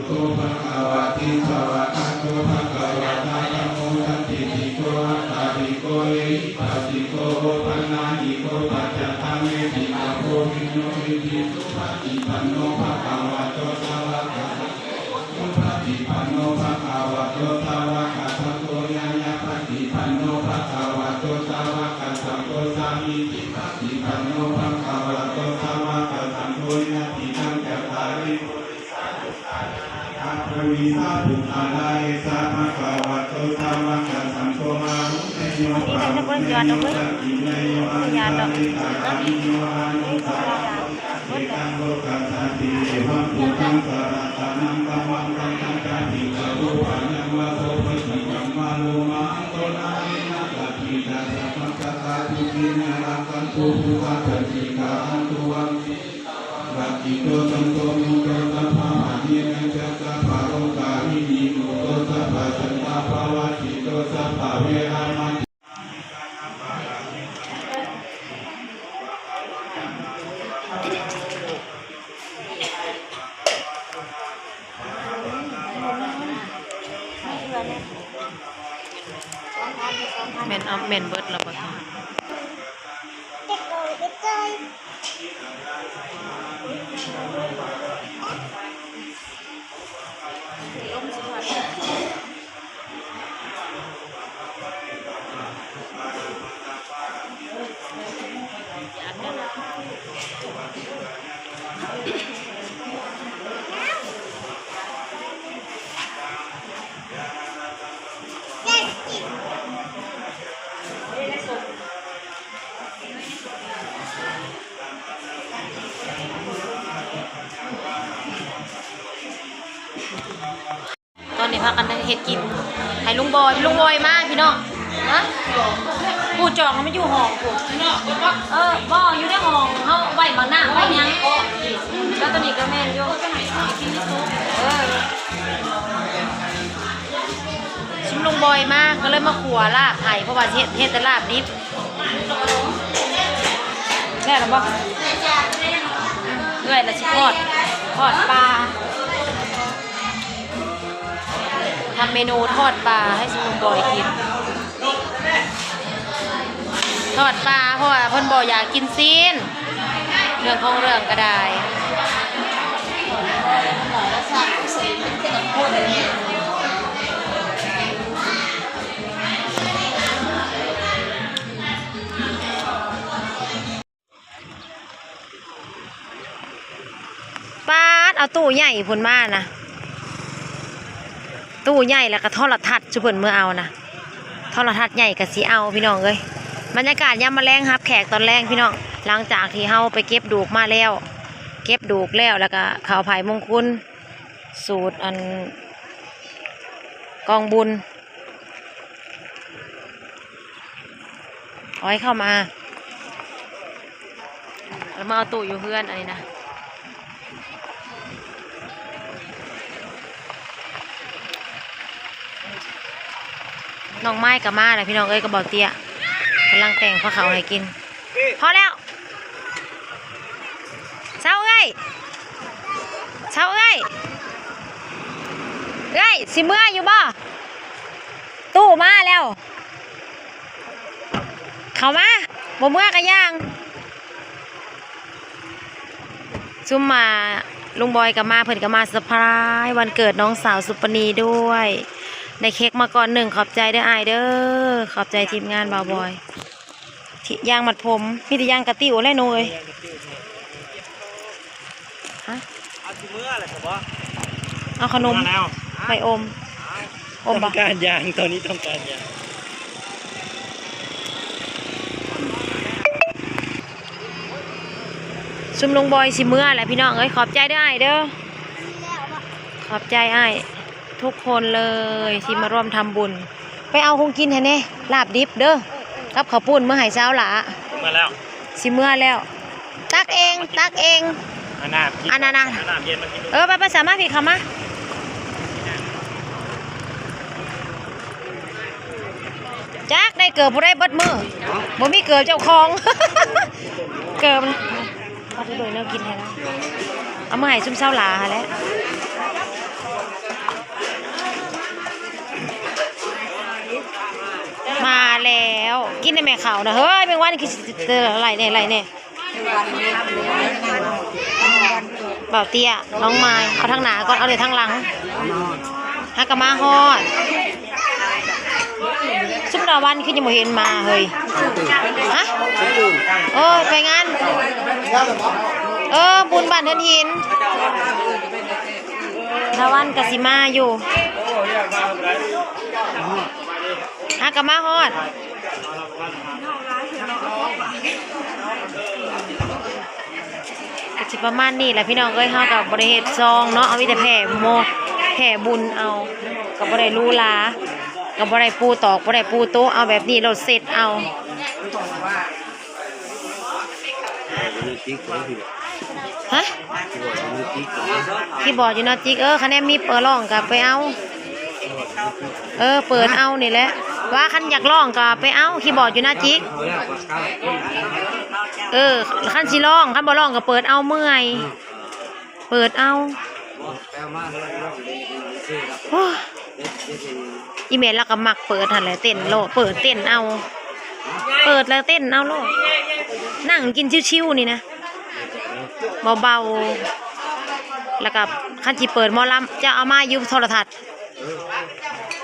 โต ภะคะวะติ สะวะคะโต ภะคะวะตะ ธัมโม สันติติโก อัตตาธิโก เอหิปัสสิโก โอปันนายิโก ปัจจัตตัง เวทิตาโพ วิญโญติติ สุปะติปันโน ภะคะวะโต สะวะคะสังโฆ สุปะติปันโน ภะคะวะโต สะวะคะสังโฆ ญาญาปะติปันโน ภะคะวะโต สะวะคะสังโฆ สามีจิปะติปันโน ภะคะวะโต สะวะคะสังโฆ ยะติตัง จัตตาริ Rakkhitabbanto santo mukhito sabbapāṇinañca sabbarogavinimutto sabbasantāpavajjito sabbaveramatikkhento. ແມ່ນ ເອົາ ແມ່ນເບິດແລ້ວບໍ່? ຕອນນີ້ພາກັນເຮັດກິນໃຫ້ລຸງບອຍ. ລຸງບອຍມາພີ່ນ້ອງ. ຮະ? ຜູ້ຈອງມັນຢູ່ຫ້ອງພຸ້ນ. ເອີ ບໍ່ ຢູ່ໃນຫ້ອງເຮົາໄວ້ໝາກນ້ຳໄວ້ຫຍັງ. ແລ້ວຕົວນີ້ກໍແມ່ນຢູ່. ເອີ ຊຸມລຸງບອຍມາ ກໍເລີຍມາຂົ້ວລາບໃຫ້ ເພາະວ່າເຮັດ ເຮັດແຕ່ລາບດິບ. ແລ້ວລະບໍ່? ເອື້ອຍລະຊິທອດ ທອດປາ. ທຳເມນູທອດປາໃຫ້ຊຸມລຸງບອຍກິນ. ທອດປາ ເພາະວ່າເພິ່ນບໍ່ຢາກກິນຊີ້ນ. ເລື່ອງຂອງເລື່ອງກໍໄດ້. ປາດ ເອົາຕູ້ໃຫຍ່ພຸ້ນມານະ. ຕູ້ໃຫຍ່ ແລ້ວກໍໂທລະທັດ ຊຸເພິ່ນເມືອເອົານະ. ໂທລະທັດໃຫຍ່ກໍຊິເອົາ ພີ່ນ້ອງເອີຍ. ບັນຍາກາດຍາມມາແລງ ຮັບແຂກຕອນແລງ ພີ່ນ້ອງ. ຫຼັງຈາກທີ່ເຮົາໄປເກັບດູກມາແລ້ວ ເກັບດູກແລ້ວ ແລ້ວກໍເຂົ້າຜາຍມົງຄຸນ ສູດອັນກອງບຸນ. ເອົາໃຫ້ເຂົ້າມາ ແລ້ວມາເອົາຕູ້ຢູ່ເຮືອນອັນນີ້ນະ. ນ້ອງໄມ້ກໍມາແລ້ວ ພີ່ນ້ອງເອີຍ ກັບເບົາເຕ້ຍ ກຳລັງແຕ່ງພາເຂົ້າໃຫ້ກິນ. ພໍແລ້ວ ເຊົາເອື້ອຍ ເຊົາເອື້ອຍ. ເອື້ອຍ ຊິເມືອຢູ່ບໍ່? ຕູ້ມາແລ້ວ. ເຂົ້າມາ ບໍ່ເມືອກໍຍ່າງ. ຊຸມມາ ລຸງບອຍກໍມາ ເພິ່ນກໍມາເຊີໄພຣສ໌ວັນເກີດນ້ອງສາວສຸປະນີດ້ວຍ. ໄດ້ເຄັກມາກ້ອນໜຶ່ງ. ຂອບໃຈເດີອ້າຍເດີ. ຂອບໃຈທີມງານບ່າວບອຍ. ທີ່ ຢາງມັດຜົມ ມີແຕ່ຢາງກະຕິວແຫຼະໜູເອີຍ. ຮະ? ເອົາຊິເມືອແລ້ວຊະບໍ່? ເອົາຂະໜົມ ເມືອແລ້ວ ໄປອົມ ອົມບໍ່? ຕ້ອງການຢາງ ຕອນນີ້ຕ້ອງການຢາງ. ຊຸມລຸງບອຍຊິເມືອແຫຼະພີ່ນ້ອງເອີຍ. ຂອບໃຈເດີອ້າຍເດີ. ຂອບໃຈອ້າຍທຸກຄົນເລີຍທີ່ມາຮ່ວມທຳບຸນ. ໄປເອົາຂອງກິນໃຫ້ແດ່ ລາບດິບເດີ ກັບເຂົ້າປຸ້ນເມືອໃຫ້ຊາວຫຼ້າ. ເມືອແລ້ວ ຊິເມືອແລ້ວ. ຕັກເອງ ຕັກເອງ. ອັນນັ້ນ ອັນນັ້ນນະ ເອີ ໄປ ໄປ ສາມາພີ່ເຂົ້າມາ. ຈັກໄດ້ເກີບຜູ້ໃດເບິດມື້ ບໍ່ມີເກີບເຈົ້າຂອງ. ເກີບ ເອົາໄປເບິ່ງແນວກິນໃຫ້ລາວ ເອົາມາໃຫ້ຊຸມຊາວຫຼ້າຫັ້ນແຫຼະ. ກິນແດ່ແມ່ເຂົ້ານະ ເຮີ້ຍ ແມງວັນຄືຊິໄລ່ແດ່ ໄລ່ແດ່. ບ່າວເຕ້ຍ ນ້ອງມາຍ ເອົາທາງໜ້າກ່ອນ ເອົາແຕ່ທາງຫຼັງ ຫາກະມາຮອດ. ຊຸມດາວັນຄືຍັງບໍ່ເຫັນມາເຮີ້ຍ ຮະ? ເອີ ໄປງານ ເອີ ບຸນບ້ານເຮືອນຫີນ ດາວັນກະຊິມາຢູ່ ຫາກະມາຮອດ. ກະຊິປະມານນີ້ແຫຼະພີ່ນ້ອງເອີຍ ເຮົາກະບໍ່ໄດ້ເຮັດຊອງເນາະ ເຮົາມີແຕ່ແຜ່ໂມ ແຜ່ບຸນເອົາ ກະບໍ່ໄດ້ຫຼູຫຼາ ກະບໍ່ໄດ້ປູຕອກ ບໍ່ໄດ້ປູໂຕະ ເອົາແບບນີ້ໂລດ ເຊັດເອົາ. ຮະ? ຄີບອດຢູ່ນອດຈິກ ເອີ ຄັນແນມມີເປີດຮ້ອງກະໄປເອົາ ເອີ ເປີດເອົານີ້ແຫຼະ ວ່າຄັນຢາກຮ້ອງກະໄປເອົາຄີບອດຢູ່ນາຈິກ ເອີ ຄັນຊິຮ້ອງ ຄັນບໍ່ຮ້ອງກະເປີດເອົາ ເມື່ອຍ ເປີດເອົາ. ໂອ້ຍ ອີແມ່ລາວກະມັກເປີດຫັ້ນແຫຼະ ເຕັ້ນໂລດ ເປີດເຕັ້ນເອົາ ເປີດແລ້ວເຕັ້ນເອົາໂລດ ນັ່ງກິນຊິວໆນີ້ນະ ເບົາໆ ແລ້ວກະຄັນຊິເປີດໝໍລຳ ເຈົ້າເອົາມາຢູ່ໂທລະທັດ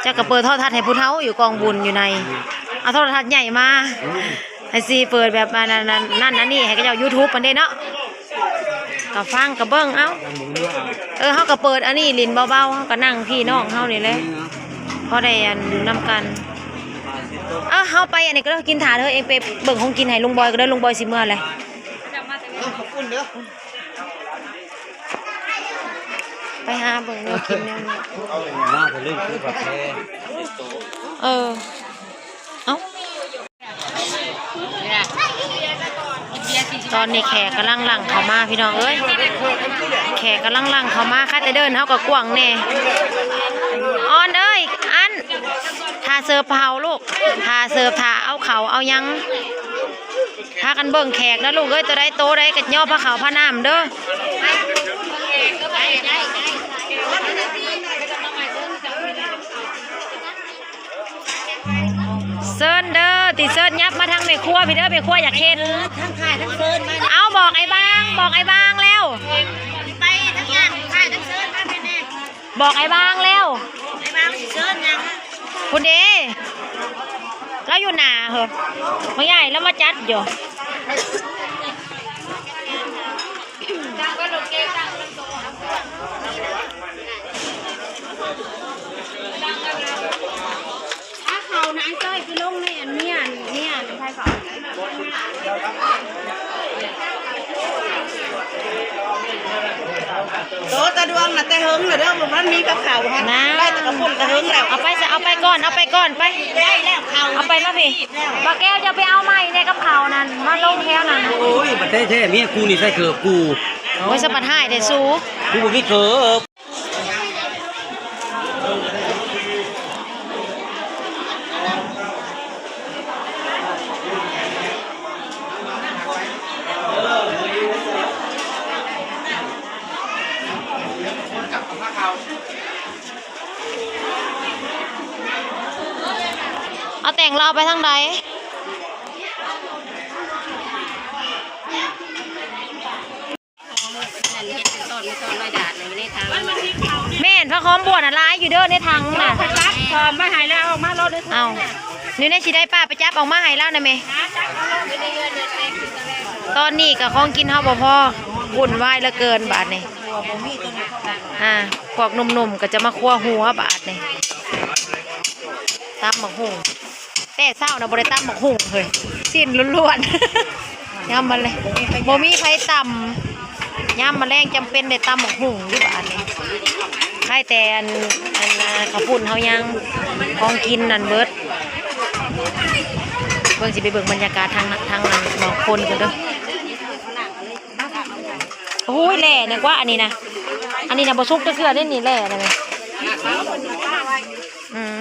ເຈົ້າກະເປີດໂທລະທັດໃຫ້ຜູ້ເຖົ້າຢູ່ກອງບຸນຢູ່ໃນ ເອົາໂທລະທັດໃຫຍ່ມາ ໃຫ້ຊິເປີດແບບອັນນັ້ນ ອັນນັ້ນ ອັນນີ້ ໃຫ້ເຂົາເຈົ້າຢູທູບຫັ້ນເດ້ເນາະ ກະຟັງກະເບິ່ງເອົາ ເອີ ເຮົາກະເປີດອັນນີ້ຫຼິ້ນເບົາໆ ເຮົາກະນັ່ງພີ່ນ້ອງເຮົານີ້ແຫຼະ ພໍໄດ້ອັນຢູ່ນຳກັນ. ເອີ ເຮົາໄປອັນນີ້ກະເດີ ກິນຖ້າເດີ ເອງໄປເບິ່ງຂອງກິນໃຫ້ລຸງບອຍກະເດີ ລຸງບອຍຊິເມືອແຫຼະ. ໄປຫາເບິ່ງແນວກິນແນວນີ້ ມາເພິ່ນເລີຍຄືກາແຟ ເອີ ເອົ້າ ຕອນນີ້ແຂກກຳລັງຫຼັ່ງເຂົ້າມາພີ່ນ້ອງເອີຍ ແຂກກຳລັງຫຼັ່ງເຂົ້າມາ ຄາແຕ່ເດີ່ນເຮົາກະກວ້າງແດ່ ອອນເອີຍ ອັນ ຖ້າເສີບເຂົ້າລູກ ຖ້າເສີບ ຖ້າເອົາເຂົ້າເອົາຫຍັງ ພາກັນເບິ່ງແຂກນະລູກເອີຍ ໂຕໃດໂຕໃດກະຍໍພາເຂົ້າພານ້ຳເດີ ເຊີນເດີ ຕິເຊີນ ຫຍັບມາທາງແມ່ຄົວພີ້ເດີ ແມ່ຄົວຢາກເຫັນ ທັງຖ່າຍທັງເຊີນມາ ເອົາ ບອກໄອ້ບາງ ບອກໄອ້ບາງແລ້ວ ໄປທັງຫຍັງ ຖ່າຍທັງເຊີນມາແມ່ ບອກໄອ້ບາງແລ້ວ ໄອ້ບາງຊິເຊີນຫຍັງ ພຸ້ນເດ້ ລາວຢູ່ໜ້າເຮີ້ ບັກໃຫຍ່ລາວມາຈັດຢູ່ ເອົາເຂົ້ານະ ອ້າຍເຕີຍໄປລົງໃນອັນເມຍ ເມຍ ໃຜເຂົ້າ ໂຕຕາດວງນະແຕ່ເຫິງລະເດີ ບໍ່ທັນມີກັບເຂົ້າຫັ້ນ ນະ ໄດ້ແຕ່ເຂົ້າປຸ້ນແຕ່ເຫິງແລ້ວ ເອົາໄປຊະ ເອົາໄປກ່ອນ ເອົາໄປກ່ອນ ໄປ ໄດ້ແລ້ວເຂົ້າ ເອົາໄປມາພີ້ ບັກແກ້ວ ເຈົ້າໄປເອົາໃໝ່ແດ່ກັບເຂົ້ານັ້ນ ມາລົງແຖວນັ້ນ ໂອ້ຍ ບັດແທ້ໆ ເມຍກູນີ້ໃສ່ເກີບກູ ໂອ້ຍ ສະບັດຮ້າຍແທ້ສູ ກູບໍ່ມີເກີບ. ເອົາແຕ່ງລາວໄປທາງໃດ? ແມ່ນ ຜັກຫອມບົວນະຫຼາຍຢູ່ເດີໃນຖັງນະ ຈັບຫອມມາໃຫ້ແລ້ວ ເອົາມາໂລດເດີ ເອົ້າ ນີ້ແນ່ ຊິໄດ້ປ້າໄປຈັບອອກມາໃຫ້ລາວນະແມ່. ຕອນນີ້ກະຂອງກິນເຮົາບໍ່ພໍ ວຸ່ນວາຍເຫຼືອເກີນບາດນີ້ ອາ ພວກໜຸ່ມໆກະຈະມາຄົວຫົວບາດນີ້ ຕຳບັກຫຸ່ງ. ແຕ່ເຊົ້ານະບໍ່ໄດ້ຕຳບັກຫຸ່ງເຮີ້ຍ ຊີ້ນລ້ວນໆ ຍາມມາແລງ ບໍ່ມີໃຜຕຳ ຍາມມາແລງຈຳເປັນໄດ້ຕຳບັກຫຸ່ງຢູ່ບາດນີ້ ໄຄແຕ່ອັນ ອັນ ເຂົ້າປຸ້ນເຮົາຍັງ ຂອງກິນນັ້ນເບິດ ເບິ່ງ ຊິໄປເບິ່ງບັນຍາກາດທາງ ທາງນັ້ນ ໜອງຄົນກັນເດີ. ໂອ້ຍ ແຫຼ່ນະກວ່າ ອັນນີ້ນະ ອັນນີ້ນະບໍ່ສຸກຈັກເທື່ອເດ້ນີ້ ແຫຼ່ນະແມ່ ອືມ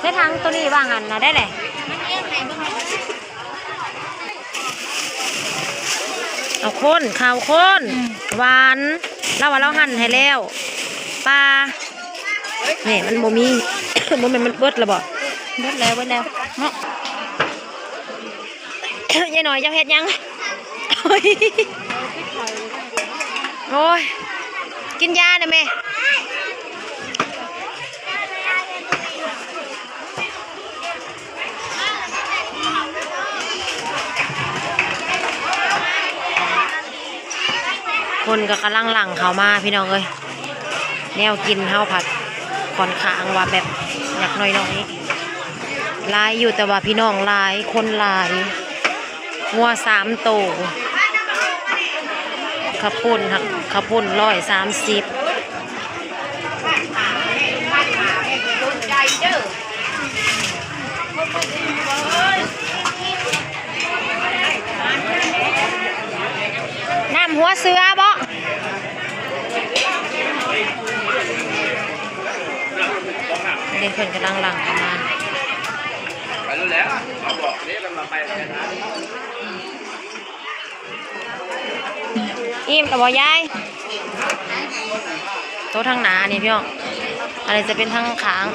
ໃນຖັງໂຕນີ້ວ່າຫັ້ນນະ ໄດ້ແຫຼະ ເອົາຄົນ ເຂົ້າຄົນ ອືມ ຫວານ ລາວວ່າລາວຫັ່ນໃຫ້ແລ້ວ ປາ ແມ່ ມັນບໍ່ມີ ບໍ່ແມ່ນມັນເບິດແລ້ວບໍ່? ເບິດແລ້ວ ເບິດແລ້ວເນາະ. ຍາຍນ້ອຍ ເຈົ້າເຮັດຫຍັງ? ໂອ້ຍ ໂອ້ຍ ກິນຢານະແມ່. ຄົນກໍກຳລັງຫຼັ່ງເຂົ້າມາພີ່ນ້ອງເອີຍ. ແນວກິນເຮົາພັດຂ້ອນຂ້າງວ່າແບບຢາກໜ້ອຍໆ ຫຼາຍຢູ່ ແຕ່ວ່າພີ່ນ້ອງຫຼາຍ ຄົນຫຼາຍ. ງົວສາມໂຕ ເຂົ້າປຸ້ນ ເຂົ້າປຸ້ນຮ້ອຍສາມສິບ. ນ້ຳຫົວເສືອບໍ່? ເດ້ ເພິ່ນກຳລັງຫຼັ່ງເຂົ້າມາ. ໄປແລ້ວ ເຮົາບອກເດ້ ເພິ່ນວ່າໄປແລ້ວນະ. ອີ່ມແລ້ວບໍ່ຍາຍ? ໂຕທາງໜ້ານີ້ພີ່ນ້ອງ ອັນນີ້ຈະເປັນທາງຂ້າງ.